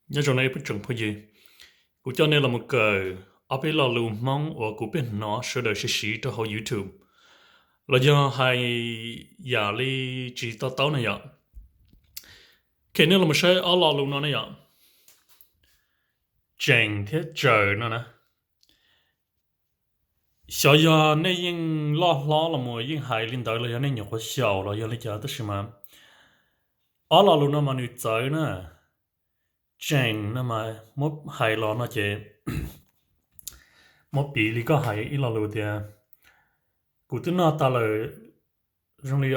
Nyob zoo nej ib tsoom phooj ywg, kuv coj nej los mus kawm ob peb lo lus Hmoob uas kuv pheej hnov sawv daws siv siv rau hauv YouTube, los yog hais yam li tsis to taub na yom. Ok, nej los mus saib ob lo lus no ne yom, tseem thiab tsaws no na. Xyov yog nej yeej loj hlob los mus yeej hais li ntawd los yog nej nyuam qhuav xyaum los yog li cas, tab sis mas ob lo lus no mas nws txawv na. Tseem no mas muab hais los no ces muab piv li koj hais ib lo lus tias kuv twb noj tas lawm, zoo li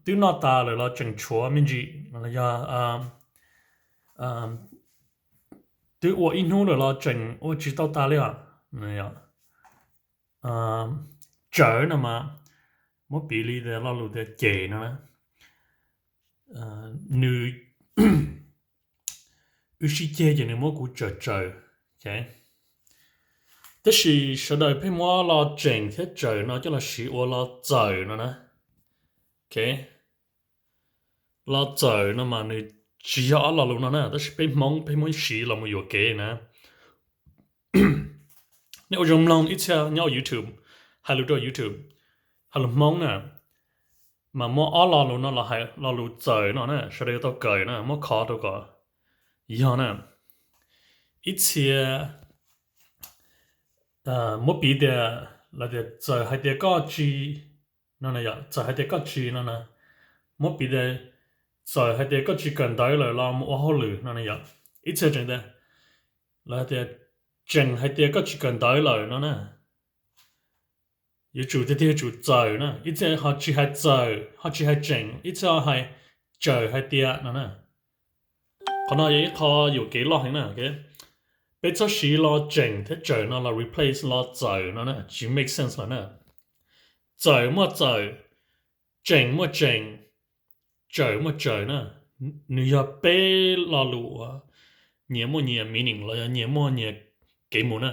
twb noj tas lawm los tseem tshuav me ntsis, los yog twb ua ib hnub lawm los tseem ua tsis tau tas li os. Tsaws no mas muab piv li tias lo lus tias cem no na. Nws, wb sib ceg ces nws muab kuv tsaws tsaws. Tab sis sawv daws pheej muab lo tseem thiab tsaws no coj los siv ua lo txawm no na. Ok, lo txawm no mas nws tsis yog ob lo lus no na, tab sis peb Hmoob peb muab siv los mus yuam kev na. Nej ua zoo mloog ib txhia nyob YouTube, hais lus rau YouTube, hais lus Hmoob na, mas muab ob lo lus no los hais lo lus txawm no na, sawv daws yuav tau kawm na, muab kho rau kom yog na. Ib txhia muab piv tias, lawv tias txawm hais tias koj tsis, no na yom, txawm hais tias koj tsis no na, muab piv tias txawm hais tias koj tsis kawm ntawv lawm los mus ua hauj lwm no na yom. Ib txhia tseem tias, lawv tias tseem hais tias koj tsis kawm ntawv lawm no na, yuav tsum tiag tiag yuav tsum txawm na. Ib txhia ho tsis hais txawm, ho tsis hais tseem, ib txhia ho hais tsaws hais tias no na. Qhov no yog ib qho yuam kev loj heev na. Peb txhob siv lo tseem thiab tsaws no los replace lo txawm no na, tsis make sense lawm na. Txawm muaj txawm, tseem muaj tseem, tsaws muaj tsaws na. Nws yog peb lo lus uas nyias muaj nyias meaning los yog nyias muaj nyias kev mus na.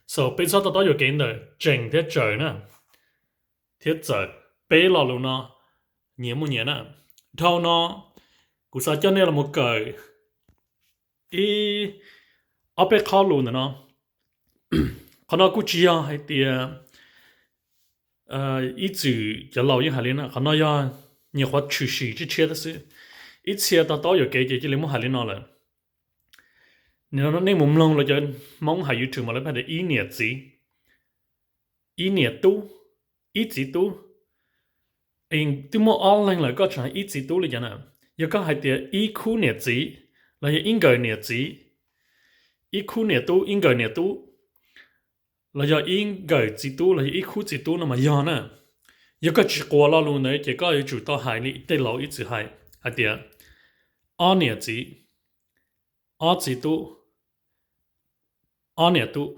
So peb txhob to taub yuam kev ntawm tseem thiab tsaws na, thiab txawm, peb lo lus no nyias muaj nyias na. Dhau no kuv xav coj nej los mus kawm ib ob peb qhob lus ntawm no. Qhov no kuj tsis yog hais tias ib txwm cov laus yeej hais li na, qhov no yog nyuam qhuav tshwm sim tshiab tshiab tab xwb. Ib txhia to taub yuam kev ces cia li muab hais li no lawm. Nej mus mloog los cov Hmoob hais YouTube mas lawv hais tias ib niam txiv, ib niam tub, ib txiv tub. Twb muaj ob leeg lawm koj tseem hais ib txiv tub li cas na? Yog koj hais tias ib khub niam txiv, los yog ib nkawm niam txiv, ib khub niam tub, ib nkawm niam tub, los yog ib nkawm txiv tub, los yog ib khub txiv tub no mas yog na. Yog koj tsis quas lo lus ntawd ces koj yuav tsum tau hais li tej laus ib txwm hais, hais tias ob niam txiv, ob txiv tub, ob niam tub.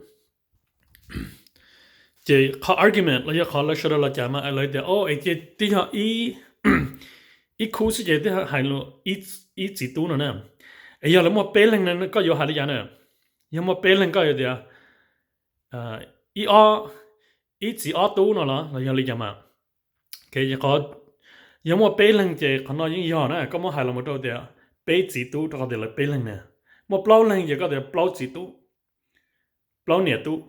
Ces qhov argument los yog qhov lawv sawv daws los cas mas lawv tias o es ces twb yog ib khub xwb ces twb hais lus ib txiv tub no na. Es yog lawv muaj peb leeg no koj yuav hais li cas na? Yog muaj peb leeg koj yuav tias ib ob, ib txiv ob tub no los los yog li cas mas? Yog muaj peb leeg ces qhov no yeej yog na, koj muab hais los mus rau tias peb txiv tub rau qhov tias lawv peb leeg na. Muaj plaub leeg ces koj tias plaub txiv tub, plaub niam tub,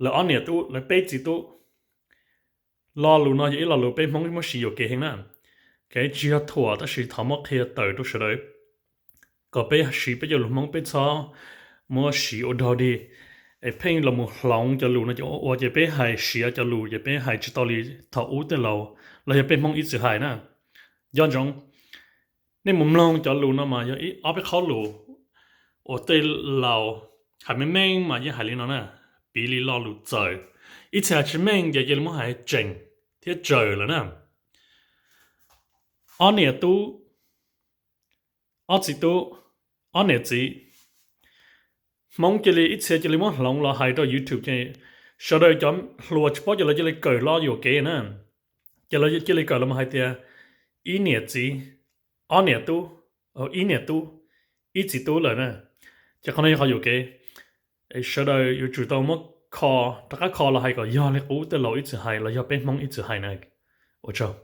lawv ob niam tub, lawv peb txiv tub. Lo lus no yog ib lo lus peb Hmoob muab siv yuam kev heev na. Tsis yog thuam tab sis thov muab qhia tawm rau sawv daws kom peb siv peb cov lus Hmoob peb txhob muab siv ua dog dig, es pheej los mus hloov cov lus no ces ua ua ces peb hais siav cov lus ces peb hais tsis tau li thaum ub tej laus los yog peb Hmoob ib txwm hais na. Nco ntsoov, nej mus mloog cov lus no mas yog ob peb qhob lus uas tej laus hais meej meej mas yeej hais li no na, piv li lo lus txawm. Ib txhia tsis meej ces cia li muab hais tseem thiab tsaws lawm na. Ob niam tub, ob txiv tub, ob niam txiv. Hmoob cia li ib txhia cia li muab hloov los hais rau YouTube ces sawv daws cov hluas tsis paub ces lawv cia li kawm lo yuam kev na. Ces lawv cia li kawm los hais tias ib niam txiv, ob niam tub, ib niam tub, ib txiv tub lawm na. Ces qhov no yog qhov yuam kev. Sawv daws yuav tsum tau muab kho, rov qab kho los hais kom yog li qub tej laus ib txwm hais los yog peb Hmoob ib txwm hais na. Ua tsaug.